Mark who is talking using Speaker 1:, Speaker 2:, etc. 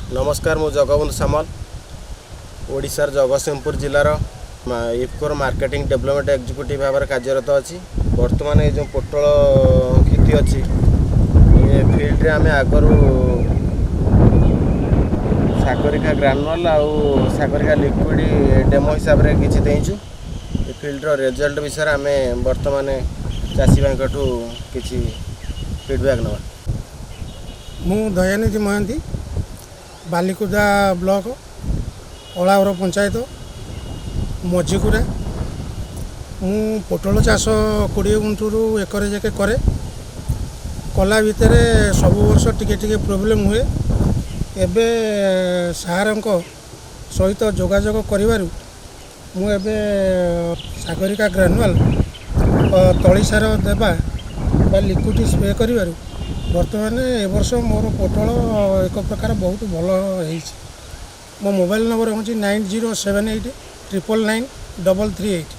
Speaker 1: ନମସ୍କାର, ମୁଁ ଜଗବନ୍ଧୁ ସାମଲ, ଓଡ଼ିଶାର ଜଗତସିଂହପୁର ଜିଲ୍ଲାର ଇଫକୋର ମାର୍କେଟିଂ ଡେଭଲପମେଣ୍ଟ ଏକ୍ଜିକ୍ୟୁଟିଭ୍ ଭାବରେ କାର୍ଯ୍ୟରତ ଅଛି। ବର୍ତ୍ତମାନ ଏ ଯେଉଁ ପୋଟଳ କ୍ଷତି ଅଛି, ଏ ଫିଲ୍ଡରେ ଆମେ ଆଗରୁ ସାଗରିକା ଗ୍ରାନୁଆଲ ଆଉ ସାଗରିକା ଲିକ୍ୱିଡ଼ ଡେମୋ ହିସାବରେ କିଛି ଦେଇଛୁ। ଏ ଫିଲ୍ଡର ରେଜଲ୍ଟ ବିଷୟରେ ଆମେ ବର୍ତ୍ତମାନ ଚାଷୀ ଭାଇଙ୍କଠୁ କିଛି ଫିଡ଼ବ୍ୟାକ୍ ନେବା।
Speaker 2: ମୁଁ ଦୟାନିଧି ମହାନ୍ତି, ବାଲିକୁଦା ବ୍ଲକ, ଅଳାଉର ପଞ୍ଚାୟତ, ମଝିକୁରା। ମୁଁ ପୋଟଳ ଚାଷ 20 ଗୁଣ୍ଠରୁ ଏକରେ ଯାକେ କରେ। କଲା ଭିତରେ ସବୁ ବର୍ଷ ଟିକେ ଟିକେ ପ୍ରୋବ୍ଲେମ୍ ହୁଏ। ଏବେ ସାରଙ୍କ ସହିତ ଯୋଗାଯୋଗ କରିବାରୁ ମୁଁ ଏବେ ସାଗରିକା ଗ୍ରାନୁଆଲ ତଳି ସାର ଦେବା ବା ଲିକ୍ୱିଡ଼ ସ୍ପ୍ରେ କରିବାରୁ ବର୍ତ୍ତମାନ ଏ ବର୍ଷ ମୋର ପୋଟଳ ଏକ ପ୍ରକାର ବହୁତ ଭଲ ହେଇଛି। ମୋ ମୋବାଇଲ ନମ୍ବର ହେଉଛି 9078999338।